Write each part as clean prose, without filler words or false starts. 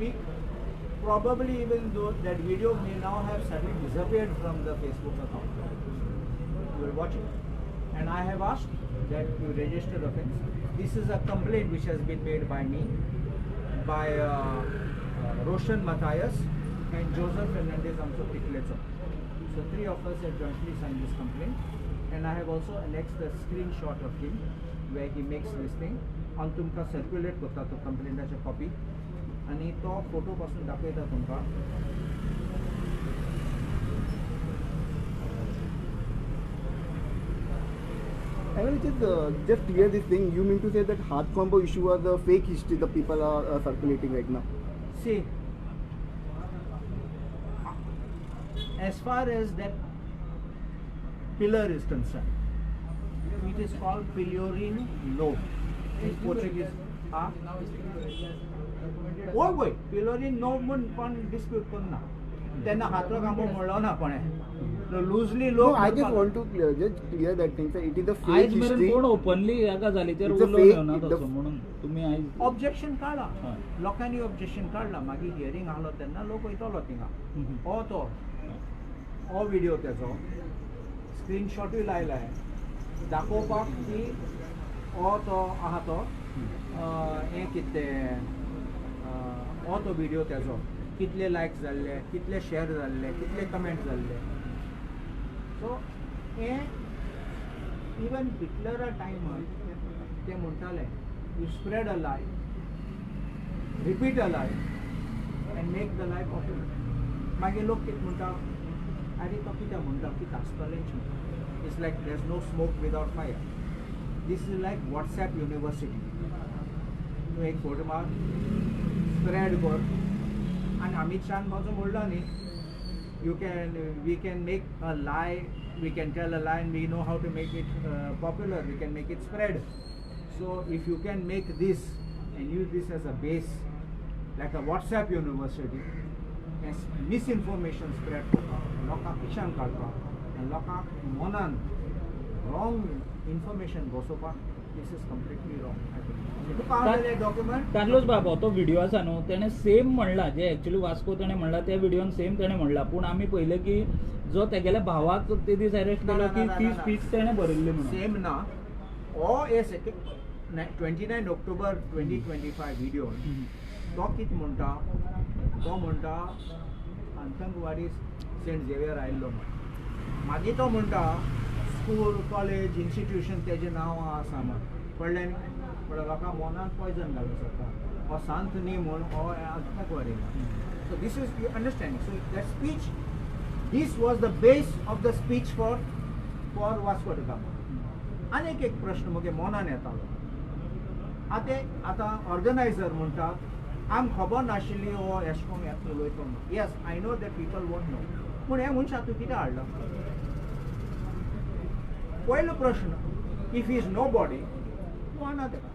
speak, probably even though that video may now have suddenly disappeared from the Facebook account. You will watch it. And I have asked that you register offense. This is a complaint which has been made by me, by Roshan Matthias and Joseph Fernandez Amso Tiklecho. So three of us have jointly signed this complaint, and I have also annexed the screenshot of him where he makes this thing. हांव तुमकां circulate करता तो कंप्लेंटाचे copy आनी तो photo पासून दाखयता तुमकां. I will just clear this thing. You mean to say that hard combo issue was a fake history the people are circulating right now? See, as far as that pillar is concerned, it is called Pilorin Lobe in Portuguese. होय वय पिलोरीन knob म्हूण कोण dispute करना, तेन्ना हातरो खांबो म्हणलो ना कोणें लुजली लोक. I just want to clear, just clear that thing. It is a fake आयज मेरेन हिस्ट्री. कोण ओपनली ह्या गजालीचेर उलोवन येवना तसो म्हणून तुमी आयज ऑब्जेक्शन काडला, लोकांनी ऑब्जेक्शन काडला. मागीर हियरींग आहलो तेन्ना लोक वयतलो थिंगा. हो तो हो व्हिडिओ तेजो स्क्रीनशॉटूय लायला दाखोवपाक की हो तो आहा तो हें कितें हो तो व्हिडिओ तेजो कितले लायक्स जाल्ले, कितले शेअर जाल्ले, कितले कमेंट जाल्ले. सो हें इवन हिटलरा टायमार ते म्हणटाले, you spread a lie, repeat a lie and make the lie popular. मागीर लोक कितें म्हणटा, आरे तो कितें म्हणटा, कितें आसतलेंच. It's like there is no smoke without fire. This is like WhatsApp university. तूं एक फोटो मार, स्प्रेड कर. आनी अमीत शाहान म्हाजो म्हणलो न्ही, you can, we can make a lie, we can tell a lie and we know how to make it popular, we can make it spread. So if you can make this and use this as a base like a WhatsApp university, misinformation spread करपाक, लोकांक पिशान काडपाक आनी लोकांक मनान wrong information बसोवपाक, this is completely wrong. तुका हांव जाल्यार डॉक्युमेंट. कार्लोस बाब, तो व्हिडिओ आसा न्हू, तेणें सेम म्हणला जे एक्चुअली वास्को तेणें म्हणला त्या व्हिडिओन सेम तेणें म्हणला. पूण आमी पळयलें की जो तेगेल्या भावाक ते दीस अरेस्ट केलो की ती स्पीच तेणें बरयल्ली म्हणून सेम ना. हो हे 29 ऑक्टोबर 2025 व्हिडिओ तो कितें म्हणटा, तो म्हणटा आतंकवादी सेंट झेवियर आयिल्लो म्हण. मागीर तो म्हणटा स्कूल कॉलेज इन्स्टिट्यूशन तेजें नांव आसा म्हण. कळ्ळें न्ही? म्हणल्यार लोकांक मनान पॉयजन घालूंक सोदता, हो सांत न्ही म्हूण हो आतंकवादी. So this is you understanding. So that speech, this was the base of the speech for Vasco da Gama. आनीक एक प्रश्न म्हगे मनान येतालो, आतां आतां ऑर्गनायझर म्हणटात आमकां खबर नाशिल्ली हो एश कोन्न येतलो उलयतलो म्हणून. Yes, I know that people won't know. पूण हे मनशाक तूं कितें हाडलो? पयलो प्रश्न, if is no body तूं हाडना तेका.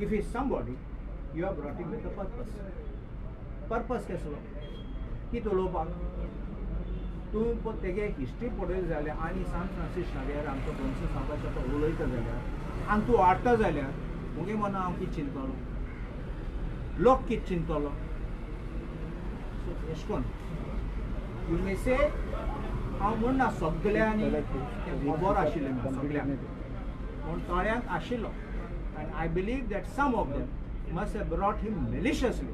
If is somebody you have brought him with a purpose. Purpose कसलो? कितें उलोवपाक? तूं तेगे हिस्ट्री पळयली जाल्यार आनी सान फ्रांसीस शावियर आमचो गोंयचो साबाचो तो उलयता जाल्यार आनी तूं हाडटा जाल्यार मुगे मना हांव कितें चिंततलो, लोक कितें चिंततलो. सो एश कोन्न you may से हांव म्हणना सगल्यांनी खबर आशिल्लें म्हूण सगल्यांक, पूण थोड्यांक आशिल्लो. And I believe that some of them must have brought him maliciously.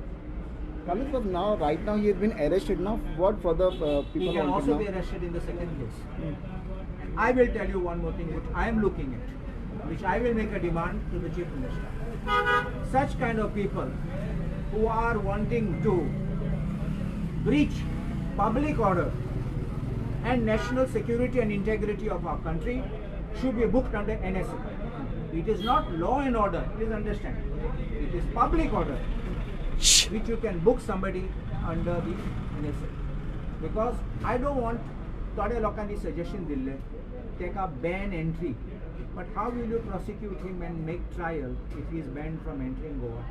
Carlos, but now, right now, he has been arrested. Now, what for the people? He can also be arrested in the second case. And I will tell you one more thing, which I am looking at, which I will make a demand to the Chief Minister. Such kind of people who are wanting to breach public order and national security and integrity of our country should be booked under NSA. It is not law and order, please understand. It is public order, which you can book somebody under the NSA. Because I don't want थोड्या लोकांनी suggestion दिल्लें तेका ban entry, but how will you prosecute him and make trial if he is banned from entering Goa?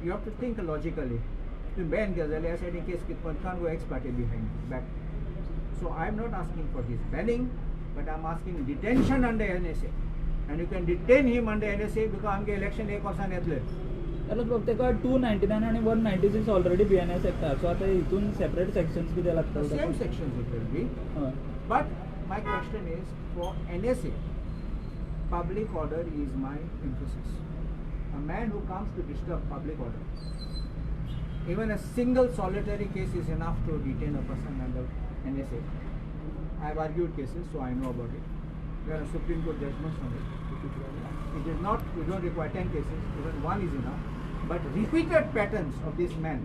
You have to think logically. तूं Ben केलें जाल्यार ह्या सायडीन केस कितें पण can go ex parte behind back. So I am not asking for his banning, but I am asking detention under NSA. And you can detain him under NSA because आमगे election एक वर्सान येतलें. जाल्यार ताका 299 आनी 196 ऑलरेडी BNS act आसा. So आतां हितून सेपरेट सेक्शन्स कितें लागता? Same sections it will be. But my question is for NSA, public order is my emphasis. A man who comes to disturb public order, even a single solitary case is enough to detain a person under NSA. I have argued cases, so I know about it. There are Supreme Court judgments on it. It is not, we don't require 10 cases, even one is enough. But repeated patterns of this man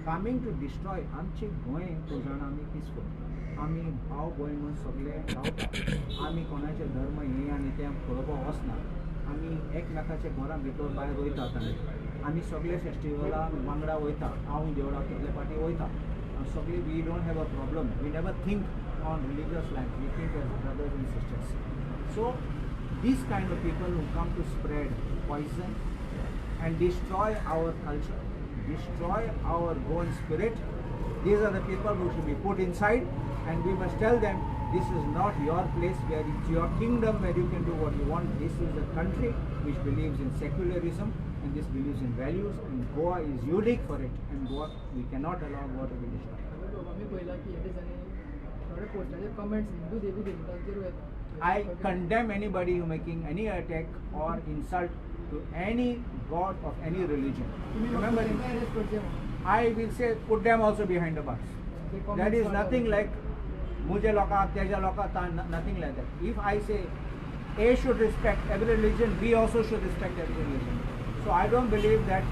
coming to destroy आमचे गोंय तूं जाणा आमी peaceful, आमी भाव भयण म्हणून सगळे रावता, आमी कोणाचे धर्म हे आनी तें पळोवपाक वचना, आमी एकमेकाच्या घरां भितर भायर वयतात, आमी सगळे फेस्टिवला वांगडा वयता, हांव देवळाक कितले फावटी वयता, सगळे we don't have a problem, we never think on religious lines, we think as brothers and sisters. So these kind of people who come to spread poison and destroy our culture, destroy our Goan spirit, these are the people who should be put inside, and we must tell them this is not your place where it's your kingdom where you can do what you want. This is a country which believes in secularism and this believes in values, and Goa is unique for it, and Goa, we cannot allow Goa to be destroyed. I condemn anybody who making any attack or insult to any god of any religion. Remember, I will say put them also behind the bars. There is nothing like mujhe loka, teja loka, nothing like that. If I say A should respect every religion, B also should respect every religion. So I don't believe that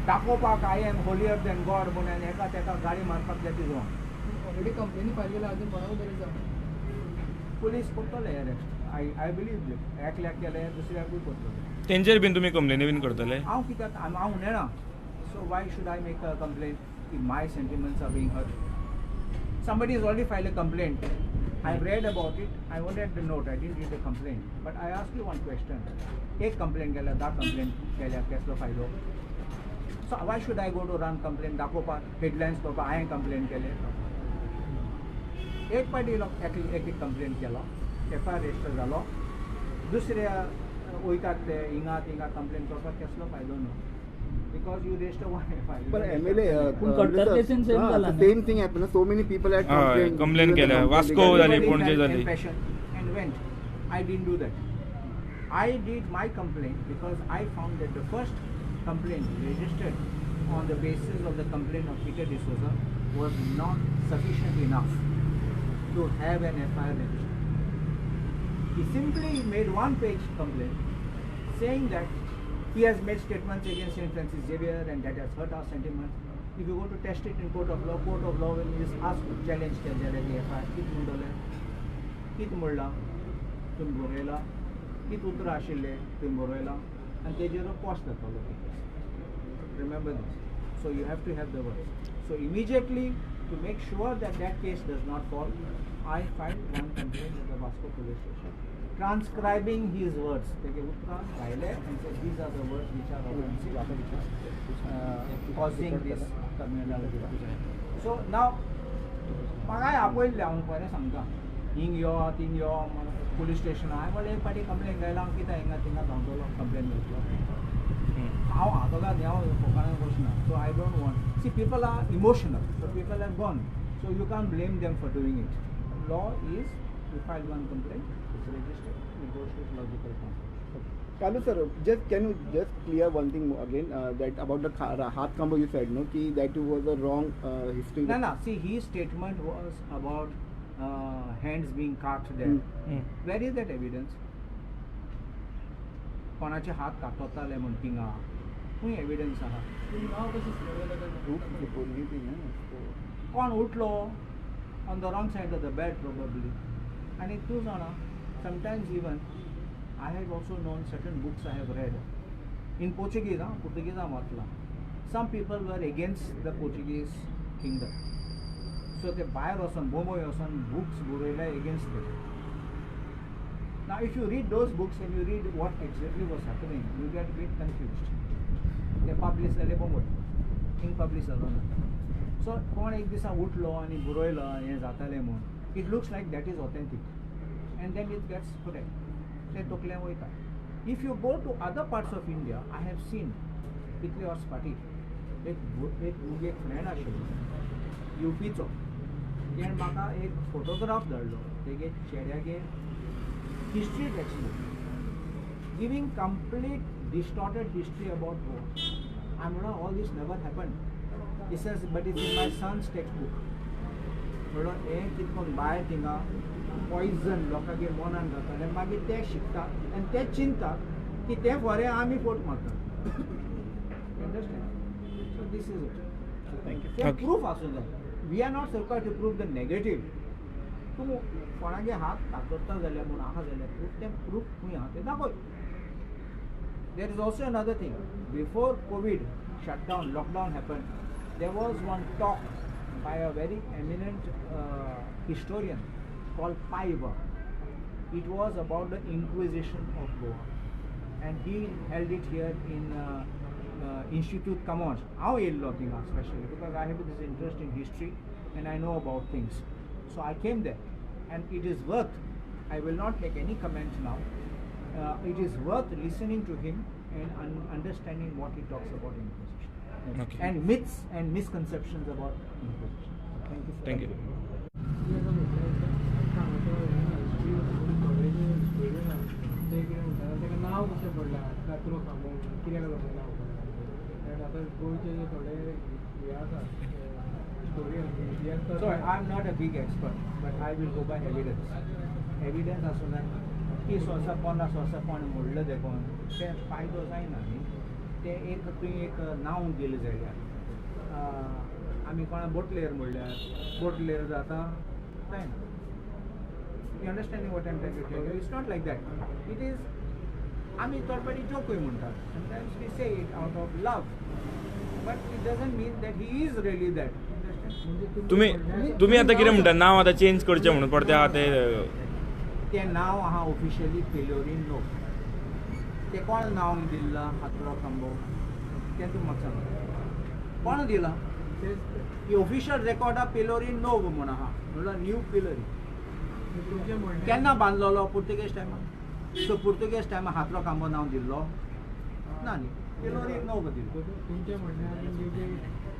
dakopak I am holier than God म्हणून एका तेका गाडी मारपाक, that is wrong. Already complaint file केला, अजून कोणाकूय तरी जावं पुलीस करतले अरेस्ट. I believe that. एकल्याक केले दुसऱ्याकूय करतले. तेंचेर बीन तुमी कंप्लेनी बीन करतले? हांव कित्याक, हांव नेणा. So why should I make a complaint if my sentiments are being hurt? Somebody has already filed a complaint. I read about it. I only had the note. I didn't read the complaint. But I ask you one question. एक complaint केल्या, 10 complaint केल्या, कसलो फायदो? So why should I go to run complaint, दाखोवपाक, headlines करपाक हांवें complaint केले? एक पाटी एक एक कंप्लेंट केलो, FIR register जालो, दुसऱ्या वयतात ते हिंगा थिंगा कंप्लेंट करपाक कसलो फायदो न्हू, because you register one FIR. But MLA, same thing happened. So many people had complaint केल्या, वास्को जाली, पणजे जाली. And went. I didn't do that. I did my complaint because I found that the first complaint registered on the basis of the complaint of Peter D'Souza was not sufficient enough to have an FIR registered. He simply made one page complaint saying that he has made statements against St. Francis Xavier and that has hurt our sentiments. If you go to test it in court of law will just ask to challenge the FIR. कित म्हणटले, कित म्हणलां तुमी बरयलां, कित उतरां आशिल्लें तुमी बरयलां, आनी तेजेर पॉस्ट जातलो. Remember this. So you have to have the words. So immediately, to make sure that that case does not fall, I filed one complaint at the Vasco police station, transcribing his words. Teke utra ghaile and said these are the words which are offensive, which are causing this communal division. So now, म्हाकाय आपयल्लें, हांव बरें सांगता, हिंग यो thing यो police station. हांवें म्हणलें एक फावटी कंप्लेन घायला, हांव कितें हिंगा थिंगा धांवतलो, कंप्लेन घातलो. हांव आदोगाद हांव फोकाणाक वचना. So I don't want. See, people are emotional, so people are gone. So you can't blame them for doing it. Law is, you file one complaint, it's registered, it goes to its logical consequence. Carlos sir, just can you just clear one thing again, that about the Haat Kambo you said, no, ki that was a wrong history. No, no. See, his statement was about hands being cut there. Where is that evidence? कोणाचे हात कातताले म्हण थिंगा खंय evidence आहा? कोण उठलो on the wrong side of the bed probably. आनी तूं जाणा, sometimes even I have also known certain books I have read in Portuguese, हां, पुर्तुगीजान वाचलां. Some people were against the Portuguese kingdom, so ते भायर वचोन बोंबय वचोन books बरयले against them. Now if you read those books and you read what exactly was happening, you get bit confused. ते publish जाले बोंबय, हिंग publish जालो ना. सो कोण एक दिसा उठलो आनी बरयलो हें जातालें म्हूण, it looks like that is authentic and then it gets spread. ते तकलें वयता. If you go to other parts of India, I have seen कितले वर्स फाटीं एक एक फ्रेंड आशिल्लो युपीचो, तेणें म्हाका एक फोटोग्राफ धाडलो तेगे चेड्यागेर history text book giving complete distorted history about Goa. I म्हणलो all this never happen. He says but it's in my son's text book. म्हणलो हें कितें करून भायर थिंगा पॉयजन लोकांगेर मनान घालता आनी मागीर ते शिकता आनी ते चिंतता की ते बरें आमी फोट मारता. Understand? So this is it. तें प्रूफ आसूं जाय. We are not required to prove the negative. तूं कोणागे हात ताकदता जाल्यार म्हूण आहा जाल्यार प्रूफ, तें प्रूफ खंय आहा तें दाखय. There is also another thing. Before COVID shutdown, lockdown happened, there was one talk by a very eminent historian called Paiva. It was about the Inquisition of Goa, and he held it here in Institute Camões. हांव येयल्लो थिंगा specially because I have this interest in history and I know about things. So I came there, and it is worth, I will not make any comment now, it is worth listening to him and understanding what he talks about Inquisition. Okay. And myths and misconceptions about Inquisition. Thank you, sir. Thank you. नांव कशें पडलां कात्रो खांबो कित्याक लागून नांव पडलां? आतां गोंयचे जे थोडे हे आसा स्टोरी इतिहास. So I am not a big expert, but I will go by evidence. Evidence आसूं जाय. 30 वर्सां 50 वर्सां कोण मोडलें देखून तें फायदो जायना न्ही. तें एक तुवें एक नांव दिलें जाल्यार आमी कोणा बोटलेर म्हणल्यार बोटलेर जाता जायना. You understanding what I am trying to tell you? It's not like that. It is आमी थोडे जोकूय म्हणटात. Sometimes we say it out of love, but it doesn't mean that he is really that. तुमी तुमी आतां कितें म्हणटा? नांव आतां चेंज करचें म्हणून परतें आहा तें तें नांव आहा ऑफिशियली पेलोरीन नो. तें कोण नांव दिल्लां हातरो खांबो तें तूं म्हाका सांग कोण दिलां? ही ऑफिशियल रेकॉर्ड आहा पेलोरीन नोव म्हूण आहा, म्हणल्यार न्यू पेलोरी. केन्ना बांदलेलो? पुर्तुगेज टायमार. सो पुर्तुगेज टायमार हातरो खांबो नांव दिल्लो ना न्ही, पेलोरीन नोव दिल्लो. तुमचें म्हणणें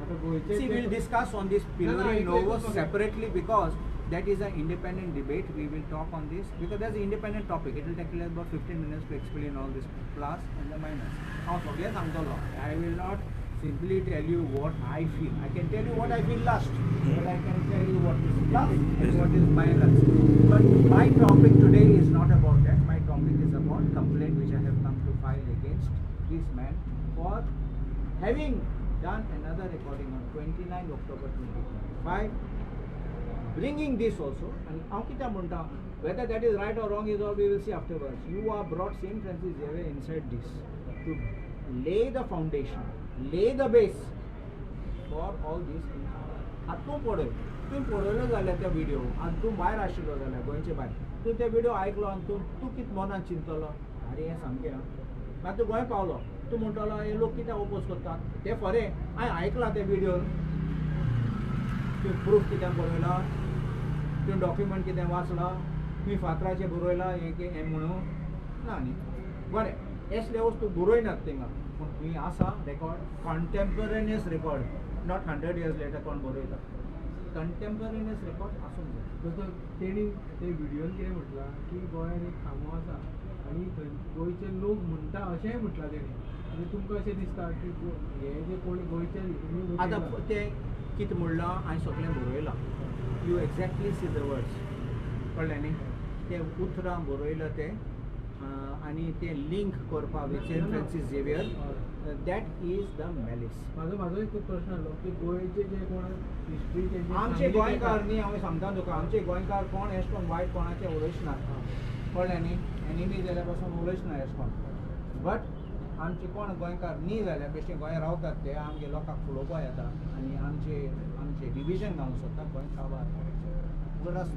आतां गोंयचे See, we'll discuss on this Pillory Novo separately because that is an independent debate. We will talk on this because that's an independent topic. It will take about 15 minutes to explain all this plus and the minus. हांव सगळें सांगतलो. I will not simply tell you what I feel. I can tell you what I feel last, but I can tell you what is plus and what is minus. But my topic today is not about that. My topic is about complaint which I have come to file against this man for having done another recording on 29 October 2025, bringing this also. And हांव कित्याक म्हणटा, whether that is right or wrong is all we will see afterwards. You are brought Saint Francis Xavier inside this to lay the foundation, lay the base for all these things. आतां तूं पळय, तुवें पळयलो जाल्यार त्या video आनी तूं भायर आशिल्लो जाल्यार गोंयचे भायर, तूं ते विडियो आयकलो आनी तूं तूं कितें मनान चिंतलो, आरे हें सामकें आं. मागीर तूं गोंय पावलो, तूं म्हणटलो हे लोक कित्याक ओपोज करतात तें खरें. हांवें आयकलां ते विडियो, तुवें प्रूफ कितें बरयला, तुवें डॉक्युमेंट कितें वाचलां, तुवें फातराचें बरयलां हें हें म्हणून ना न्ही. बरें, असले वस्तू बरयनात थिंगा, पूण खंय आसा record, contemporaneous record, not 100 years later कोण बरयता, कंटेम्परेनियस रेकॉर्ड आसूंक जाय. जसो तेणी ते विडियोन कितें म्हटलां की गोंयांत एक खांबो आसा आनी थंय गोंयचे लोक म्हणटा अशेंय म्हटलां तेणी. आनी तुमकां अशें दिसता की हे जे कोण गोंयचे आतां तें कितें म्हणलां हांवें सगळें बरयलां. You exactly see the words, कळ्ळें न्ही? तें उतरां बरयलां तें आनी तें लिंक करपा with Saint Francis Xavier, that is the malice. म्हाजो एक प्रश्न आसलो की गोंयचे जे कोण हिस्ट्री आमचे गोंयकार न्ही, हांव सांगता तुका, आमचे गोंयकार कोण एश कोण वायट कोणाचे उलयच ना, कळ्ळें न्ही? एनिमी जाल्यार पासून उलयच ना एश कोण. बट आमचे कोण गोंयकार न्ही जाल्यार बेश्टे गोंय रावतात ते आमगे लोकांक फुलोवपा येता आनी आमचे आमचे डिविजन जावंक सोदता, गोंय काबार उगडास.